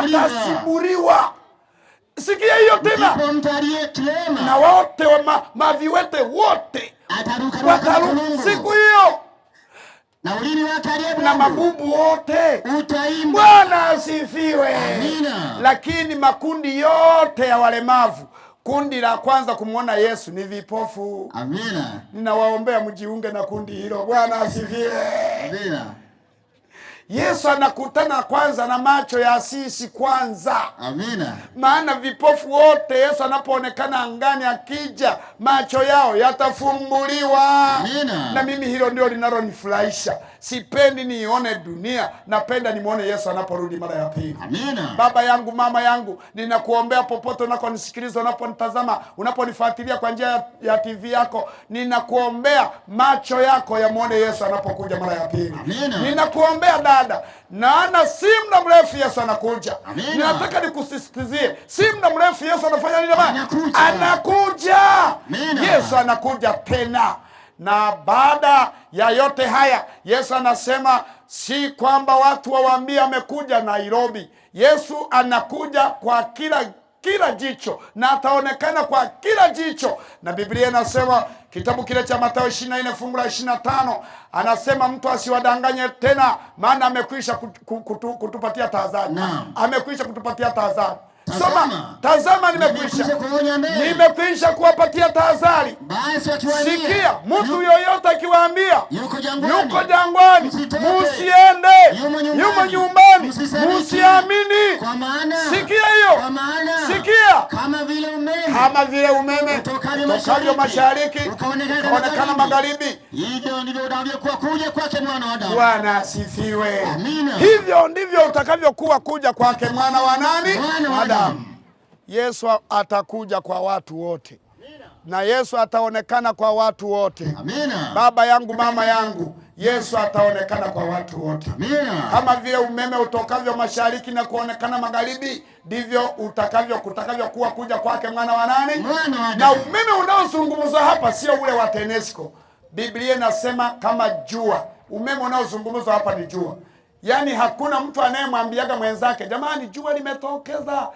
yatasibuliwa. Sikia hiyo tena. Ndipo mtu aliye kilema na wote wa maviwete wote ataruka siku hiyo, na ulimi wake aliye na mabubu wote utaimba. Bwana asifiwe. Amina. Lakini makundi yote ya walemavu, kundi la kwanza kumwona Yesu ni vipofu. Amina. Ninawaombea mjiunge na kundi hilo. Bwana asifiwe. Amina. Yesu anakutana kwanza na macho ya sisi kwanza. Amina. Maana vipofu wote Yesu anapoonekana angani akija, macho yao yatafumbuliwa. Amina. Na mimi hilo ndio linalonifurahisha. Sipendi nione dunia, napenda nimuone Yesu anaporudi mara ya pili. Amina. Baba yangu, mama yangu, ninakuombea popote unakonisikiliza, unaponitazama, unaponifuatilia kwa njia ya TV yako, ninakuombea macho yako yamuone Yesu anapokuja mara ya pili. Amina. Ninakuombea dada, naona si muda mrefu Yesu anakuja. Amina. Ninataka nikusisitizie, si muda mrefu Yesu anafanya nini jamani? Anakuja. Anakuja. Amina. Yesu anakuja tena. Na baada ya yote haya, Yesu anasema si kwamba watu wawaambie amekuja Nairobi. Yesu anakuja kwa kila jicho, na ataonekana kwa kila jicho. Na Biblia inasema kitabu kile cha Mathayo 24 fungu la 25, anasema mtu asiwadanganye tena, maana amekwisha kutupatia tahadhari. Amekwisha kutupatia tahadhari. Soma, tazama nimekwisha kuwapatia tahadhari. Sikia, mtu yoyote akiwaambia yuko jangwani, msiende, yumo nyumbani, msiamini. Sikia hiyo. Sikia, kama vile umeme utokavyo mashariki ukaonekana magharibi, hivyo ndivyo utakavyokuwa kuja kwake mwana wa Adamu. Bwana asifiwe. Hivyo ndivyo utakavyokuwa kuja kwake mwana wa nani? Adamu. Yesu atakuja kwa watu wote. Amina. Na Yesu ataonekana kwa watu wote. Amina. Baba yangu, mama yangu, Yesu ataonekana kwa watu wote. Amina. Kama vile umeme utokavyo mashariki na kuonekana magharibi, ndivyo kutakavyokuwa kuja kwake mwana wa nani? Mwana wa Na Adamu. umeme unaozungumzwa hapa sio ule wa TANESCO. Biblia inasema kama jua. Umeme unaozungumzwa hapa ni jua. Yaani hakuna mtu anayemwambiaga mwenzake, jamani jua limetokeza.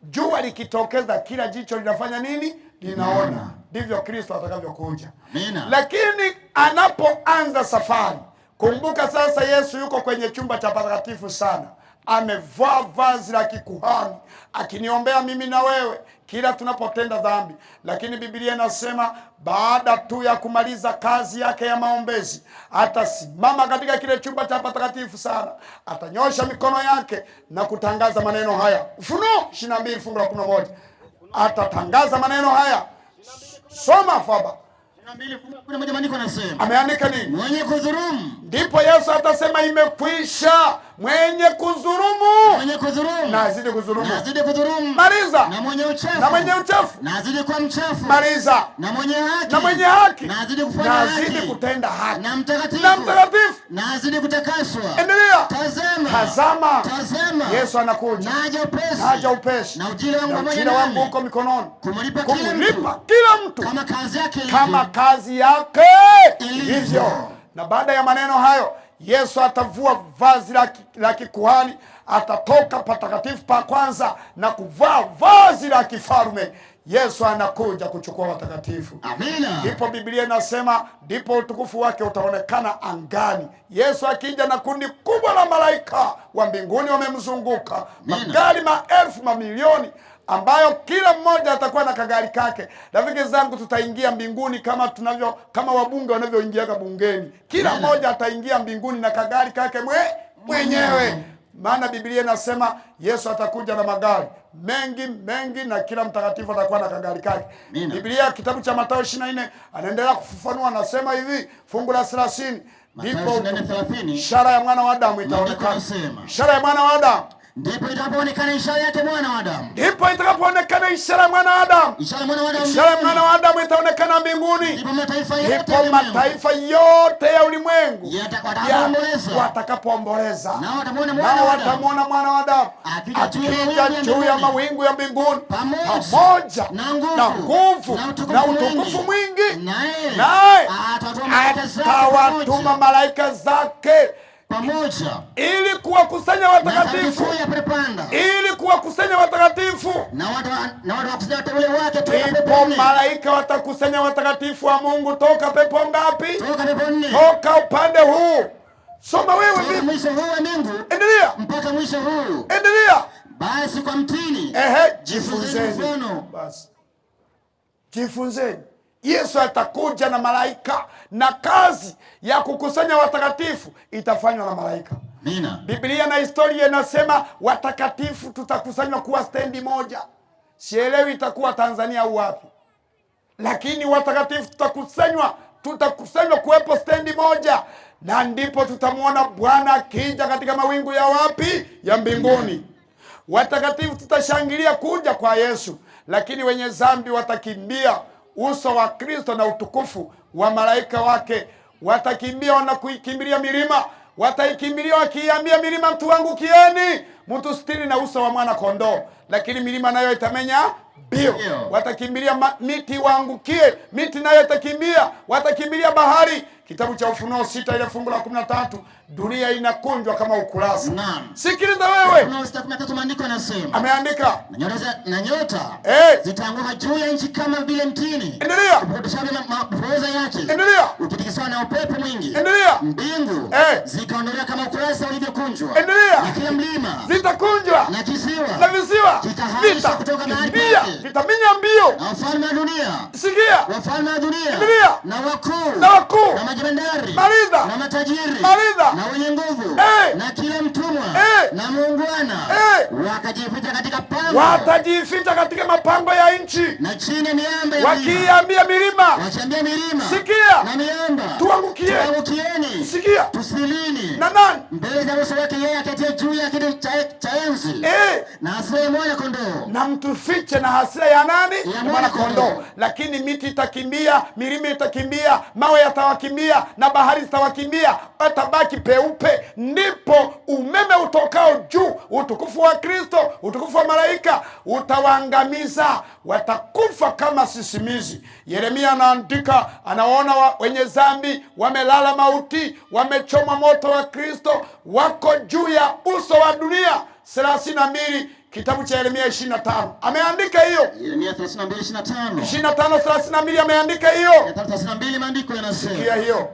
Jua likitokeza kila jicho linafanya nini? Linaona. Ndivyo Kristo atakavyokuja. Amina. Lakini anapoanza safari, kumbuka sasa Yesu yuko kwenye chumba cha patakatifu sana. Amevaa vazi la kikuhani akiniombea mimi na wewe kila tunapotenda dhambi. Lakini Biblia inasema baada tu ya kumaliza kazi yake ya maombezi, atasimama katika kile chumba cha patakatifu sana, atanyosha mikono yake na kutangaza maneno haya. Ufunuo 22 fungu la 11. Atatangaza maneno haya. Soma Faba. Moja maandiko yanasema. Ameandika nini? Mwenye kudhulumu. Ndipo Yesu atasema imekwisha. Mwenye kudhulumu. Mwenye kudhulumu. Na azidi kudhulumu. Na azidi kudhulumu. Maliza. Na mwenye uchafu. Na mwenye uchafu. Na azidi kuwa mchafu. Maliza. Na mwenye haki. Na mwenye haki. Na azidi kufanya Na haki. azidi kutenda haki. Na mtakatifu. Na mtakatifu. Na azidi kutakaswa. Endelea. Tazama. Tazama. Tazama. Yesu anakuja. Naja upesi. Naja upesi. Na ujira wangu Na pamoja ujira wangu nami. uko mikononi. Kumlipa kila mtu. Kumlipa kila mtu. Kama kazi yake ilivyo. Kama kazi yake Ilivyo. ilivyo. Na baada ya maneno hayo Yesu atavua vazi la kikuhani, atatoka patakatifu pa kwanza na kuvaa vazi la kifalme. Yesu anakuja kuchukua watakatifu. Amina. Ndipo Biblia inasema ndipo utukufu wake utaonekana angani. Yesu akija na kundi kubwa la malaika wa mbinguni wamemzunguka, magari maelfu, mamilioni, ambayo kila mmoja atakuwa na kagari kake. Rafiki zangu, tutaingia mbinguni kama tunavyo, kama wabunge wanavyoingiaga bungeni. Kila mmoja ataingia mbinguni na kagari kake mwenyewe. Maana Biblia inasema Yesu atakuja na magari mengi mengi, na kila mtakatifu atakuwa na kagari kake. Biblia kitabu cha Mathayo 24 anaendelea kufafanua, anasema hivi fungu la 30, ndipo ishara ya mwana wa Adamu itaonekana. Ishara ya mwana wa Adamu. Ndipo itakapoonekana ishara yake mwana wa Adamu. Ndipo itakapoonekana ishara ya mwana wa Adamu. Ishara ya mwana wa Adamu. Ishara ya mwana wa Adamu itaonekana mbinguni. Ndipo mataifa yote Ndipo mataifa yote ya ulimwengu watakapoomboleza. Nao watamwona mwana wa Adamu akija juu ya mawingu ya mbinguni pamoja na nguvu na na utukufu mwingi, naye atawatuma malaika zake pamoja ili kuwakusanya watakatifu, ili kuwakusanya watakatifu. Na watakusanya wateule wake toka Ndipo pepo nne. malaika watakusanya watakatifu wa Mungu toka pepo ngapi? Toka pepo nne. Toka upande huu. Soma wewe Toka vipi? mwisho huu wa mbingu Endelea. mpaka mwisho huu. Endelea. Basi kwa mtini. Ehe, Jifunzeni jifunzeni. mfano. Basi. Jifunzeni. Yesu atakuja na malaika, na kazi ya kukusanya watakatifu itafanywa na malaika. Amina. Biblia na historia inasema watakatifu tutakusanywa kuwa stendi moja. Sielewi itakuwa Tanzania au wapi, lakini watakatifu tutakusanywa kuwepo stendi moja, na ndipo tutamwona Bwana akija katika mawingu ya wapi? Ya mbinguni. Watakatifu tutashangilia kuja kwa Yesu, lakini wenye dhambi watakimbia uso wa Kristo na utukufu wa malaika wake. Watakimbia na kuikimbilia milima, wataikimbilia wakiiambia milima, mtu wangu kieni, mtu sitiri na uso wa mwana kondoo. Lakini milima nayo itamenya mbio. Watakimbilia miti waangukie, miti nayo itakimbia. Watakimbilia bahari. Kitabu cha Ufunuo 6 ile fungu la 13, dunia inakunjwa kama ukurasa. Naam. Sikiliza wewe. Ufunuo 6:13 maandiko yanasema. Ameandika. Na nyota zitaanguka juu ya nchi kama vile mtini. Endelea. Upotoshaji mapoza yake. Endelea. Ukitikiswa na upepo mwingi. Endelea. Mbingu zikaondolewa kama ukurasa ulivyokunjwa. Endelea. Na kila mlima zitakunjwa. Na kisiwa. Na visiwa. Kitahamishwa kutoka mahali Vitakimbia. pake. Vitaminya mbio. Na wafalme wa dunia. Sikia. Wafalme wa dunia. Endelea. Na wakuu. Na wakuu. Na majemedari. Maliza. Na matajiri. Maliza. Na wenye nguvu. Na kila mtumwa. Na muungwana. Wakajificha katika pango. Watajificha katika mapango ya nchi. Na chini ya miamba ya milima. Wakiambia milima. Wakiambia milima. Sikia. Na miamba. Tuangukie. Tuangukieni. Sikia. Tusilini. Na nani? Mbele za uso wake yeye aketie juu ya kiti cha enzi. Na hasira ya mwana kondoo. Na mtufiche na hasira ya nani? Ya Ya mwana mwana kondoo. kondoo. Lakini miti itakimbia, milima itakimbia, mawe yatawakimbia na bahari zitawakimbia, watabaki peupe. Ndipo umeme utokao juu, utukufu wa Kristo, utukufu wa malaika utawaangamiza, watakufa kama sisimizi. Yeremia anaandika, anaona wenye dhambi wamelala mauti, wamechomwa moto wa Kristo, wako juu ya uso wa dunia. 32 kitabu cha Yeremia 25 ameandika hiyo. Yeremia 32:25. 25:32 ameandika hiyo. 32 maandiko yanasema. Sikia hiyo.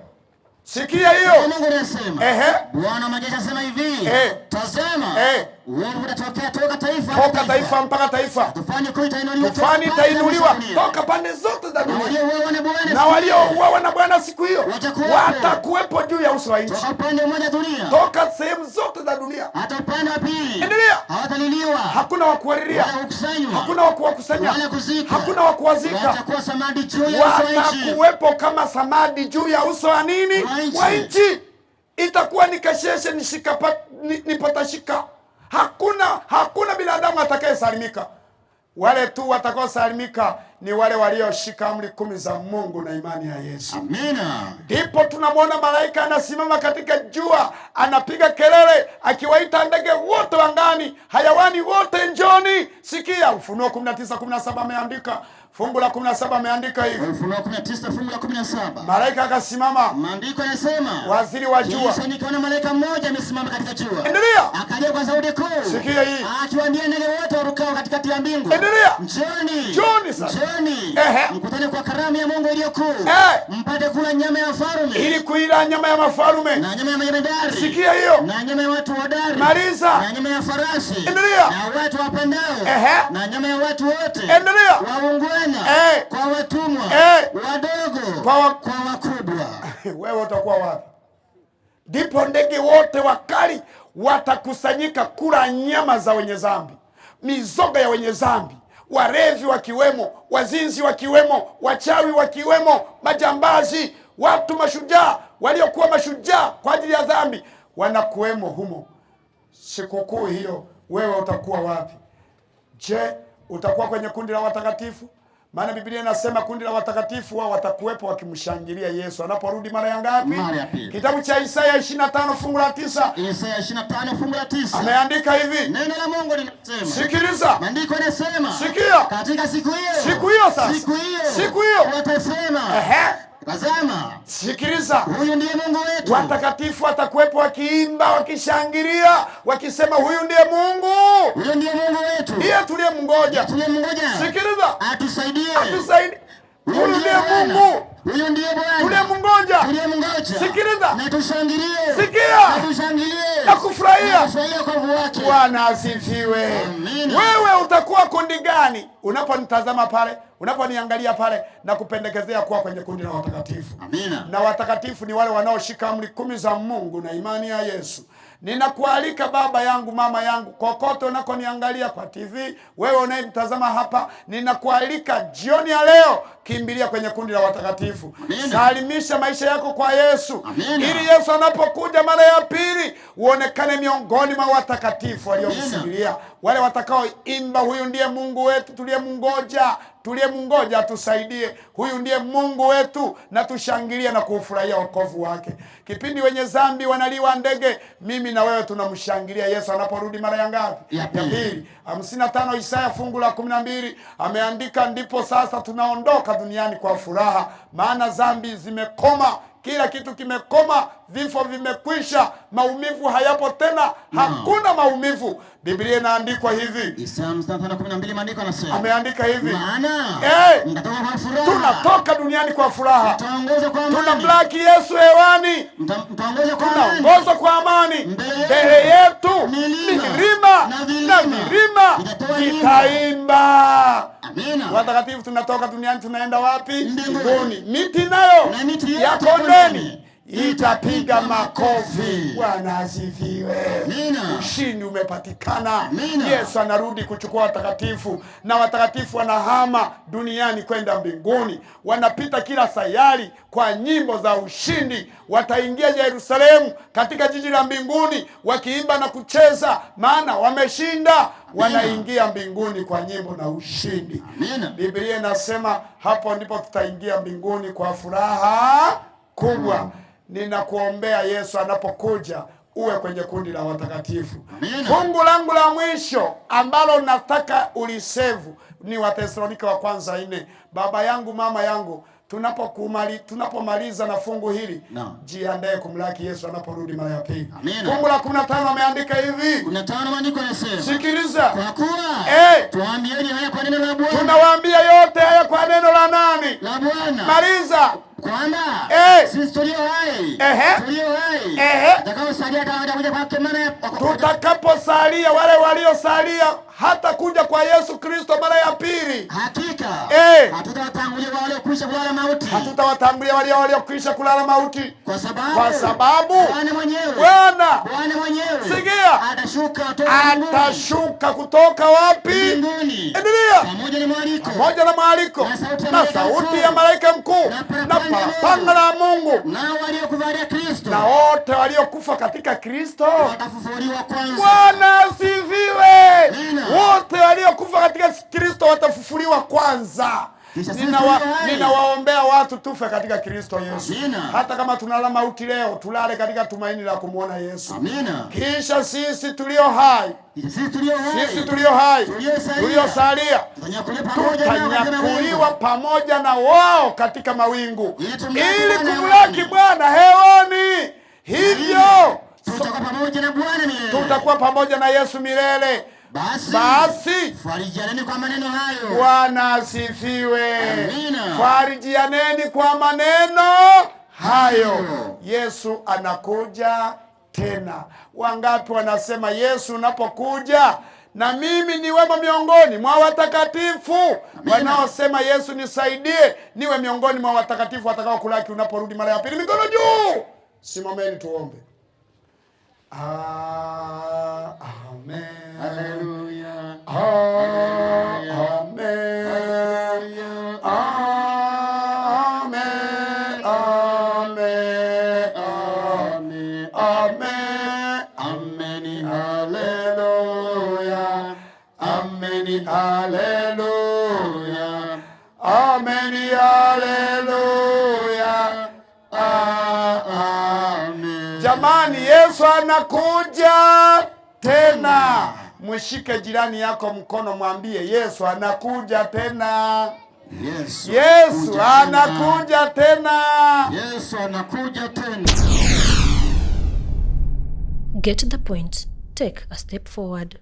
Sikia hiyo. Mungu anasema. Ehe. Bwana wa majeshi asema hivi. Tazama. Uovu utatokea toka taifa toka taifa mpaka taifa. Tufani kuu Tufani itainuliwa itainuliwa toka pande zote za na dunia, waliouawa na Bwana na waliouawa na Bwana siku hiyo Watakuwepo. watakuwepo juu ya uso wa nchi, toka upande mmoja dunia toka sehemu zote za dunia. hata upande wa pili. Endelea. Hawataliliwa Hakuna wa kuwalilia, wala kukusanywa hakuna wa kuwakusanya, wala kuzika, hakuna wa kuwazika. watakuwa samadi juu ya uso wa nchi. Watakuwepo kama samadi juu ya uso wa nini? Wa nchi. Wa nchi. Itakuwa ni kasheshe nipatashika. Hakuna binadamu atakayesalimika. Wale tu watakaosalimika ni wale walioshika amri 10 za Mungu na imani ya Yesu. Amina. Ndipo tunamwona malaika anasimama katika jua, anapiga kelele akiwaita ndege wote angani, hayawani wote njoni. Sikia, Ufunuo 19:17 ameandika, fungu la 17 ameandika hivi. Ufunuo 19 fungu la 17. Malaika akasimama, Maandiko yanasema, waziri wa jua. Kisha nikaona malaika mmoja amesimama katika jua. Endelea. Akalia kwa sauti kuu. Sikia hii. Akiwaambia ndege wote warukao katikati ya mbingu. Endelea. Njooni. Njooni sasa. Njooni. Ehe. Mkutane kwa karamu ya Mungu iliyo kuu. Mpate kula nyama ya wafalme Ili kuila nyama ya mafalume. na nyama ya majemadari. Sikia hiyo. Na nyama ya watu hodari. Maliza. Na nyama ya farasi. Endelea. Na watu wapandao. Ehe. Na nyama ya watu wote. Endelea. Waungwana. Kwa watumwa. Wadogo. Kwa Kwa wakubwa. Wewe utakuwa wapi? Ndipo ndege wote wakali watakusanyika kula nyama za wenye dhambi, mizoga ya wenye dhambi, warevi wakiwemo, wazinzi wakiwemo, wachawi wakiwemo, majambazi, watu mashujaa waliokuwa mashujaa kwa ajili ya dhambi wanakuwemo humo. Sikukuu hiyo wewe utakuwa wapi? Je, utakuwa kwenye kundi la watakatifu? Maana Biblia inasema kundi la watakatifu wao watakuwepo wakimshangilia Yesu anaporudi mara ya ngapi? Mara ya pili. Kitabu cha Isaya 25 fungu la 9 Isaya 25 fungu la 9. ameandika hivi. Neno la Mungu linasema. Sikiliza. Maandiko yanasema. Sikia. Katika siku hiyo. Siku hiyo sasa. Siku hiyo. Siku hiyo. Watasema. Ehe. Tazama. Sikiliza. Huyu ndiye Mungu wetu. Watakatifu watakuwepo wakiimba, wakishangilia, wakisema huyu ndiye Mungu. Huyu ndiye Mungu wetu. Ndiye tuliyemngoja. Tuliyemngoja. Sikiliza. Atusaidie. Atusaidie. Huyu ndiye Mungu. Huyu ndiye Bwana. Tuliyemngoja. Tuliyemngoja. Sikiliza. Na tushangilie. Sikia. Na tushangilie. Na kufurahia. Na kufurahia kwa wokovu wake. Bwana asifiwe. Amina. Wewe utakuwa kundi gani? Unaponitazama pale, unaponiangalia pale, na kupendekezea kuwa kwenye kundi la watakatifu. Amina. Na watakatifu ni wale wanaoshika amri 10 za Mungu na imani ya Yesu. Ninakualika baba yangu, mama yangu, kokote unakoniangalia kwa TV, wewe unayenitazama hapa, ninakualika jioni ya leo, kimbilia kwenye kundi la watakatifu. Amina. Salimisha maisha yako kwa Yesu. Amina. Ili Yesu anapokuja mara ya pili uonekane miongoni mwa watakatifu waliomsubiria, wale watakaoimba huyu ndiye Mungu wetu tuliyemngoja, tuliyemngoja atusaidie, huyu ndiye Mungu wetu, na tushangilie na kuufurahia wokovu wake. Kipindi wenye dhambi wanaliwa ndege, mimi na wewe tunamshangilia Yesu anaporudi mara ya ngapi? Ya pili. Ya pili. 55 Isaya fungu la 12 ameandika, ndipo sasa tunaondoka duniani kwa furaha, maana dhambi zimekoma, kila kitu kimekoma, vifo vimekwisha, maumivu hayapo tena, hakuna maumivu. Biblia inaandikwa hivi. Isaya 55:12 maandiko yanasema. Ameandika hivi. Maana mtatoka kwa furaha. Tunatoka duniani kwa furaha. Mtaongozwa kwa amani. Tunamlaki Yesu hewani. Mtaongozwa kwa amani. Tunaongozwa kwa amani. Mbele yetu milima milima na na vilima vilima vitaimba. vitaimba. Amina. Watakatifu tunatoka duniani tunaenda wapi? Mbinguni. Mbinguni. Miti nayo Na miti yote ya kondeni kondeni itapiga makofi. Bwana asifiwe. Amina. Ushindi umepatikana. Amina. Yesu anarudi kuchukua watakatifu, na watakatifu wanahama duniani kwenda mbinguni. Wanapita kila sayari kwa nyimbo za ushindi. Wataingia Yerusalemu katika jiji la mbinguni wakiimba na kucheza, maana wameshinda. Wanaingia mbinguni kwa nyimbo na ushindi. Amina. Biblia inasema hapo ndipo tutaingia mbinguni kwa furaha kubwa. Ninakuombea Yesu anapokuja uwe kwenye kundi la watakatifu. Amina. Fungu langu la mwisho ambalo nataka ulisevu ni Wathesalonike wa kwanza 4. Baba yangu, mama yangu, tunapomaliza na fungu hili, Naam. jiandae kumlaki Yesu anaporudi mara ya pili. Amina. Fungu la 15 ameandika hivi. 15 maandiko yanasema. Sikiliza. Kwa kuwa tuwaambieni haya kwa neno la Bwana. Tunawaambia yote haya kwa neno la nani? La Bwana. Maliza. Kwamba sisi tulio hai, tulio hai, Tutakaposalia hata kwake mara, tutakaposalia, wale waliosalia hata kuja kwa Yesu Kristo mara ya pili, hakika hatutawatangulia wale waliokwisha kulala mauti, hatutawatangulia wale waliokwisha kulala mauti, kwa sababu Bwana mwenyewe, Bwana mwenyewe, sikia, atashuka kutoka wapi? Mbinguni. Endelea. Pamoja na mwaliko, pamoja na mwaliko na sauti ya malaika mkuu na parapanda la Mungu, na waliokuvalia Kristo, na wote waliokufa katika Kristo watafufuliwa kwanza. Bwana asifiwe. Wote waliokufa katika Kristo watafufuliwa kwanza. Ninawaombea watu tufe katika Kristo Yesu. Amina. Hata kama tunalala mauti leo, tulale katika tumaini la kumwona Yesu. Amina. Kisha sisi tulio hai, sisi tulio hai tuliosalia tutanyakuliwa pamoja na wao katika mawingu, ili kumlaki Bwana hewani. Hivyo tutakuwa pamoja na Yesu milele. Basi farijianeni kwa maneno hayo. Bwana asifiwe. Farijianeni kwa maneno hayo. Yesu anakuja tena. Wangapi wanasema Yesu unapokuja na mimi niwemo miongoni mwa watakatifu? Wanaosema Yesu nisaidie niwe miongoni mwa watakatifu watakao kulaki unaporudi mara ya pili, mikono juu. Simameni tuombe. Amen. Hallelujah. Amen. Amen. Amen. Amen. Amen. Amen. Hallelujah. Amen. Hallelujah. Amen. Hallelujah. Amen. Jamani, Yesu anakuja tena. Mshike jirani yako mkono, mwambie Yesu anakuja tena. Yesu anakuja tena. Yesu anakuja tena. Get the point. Take a step forward.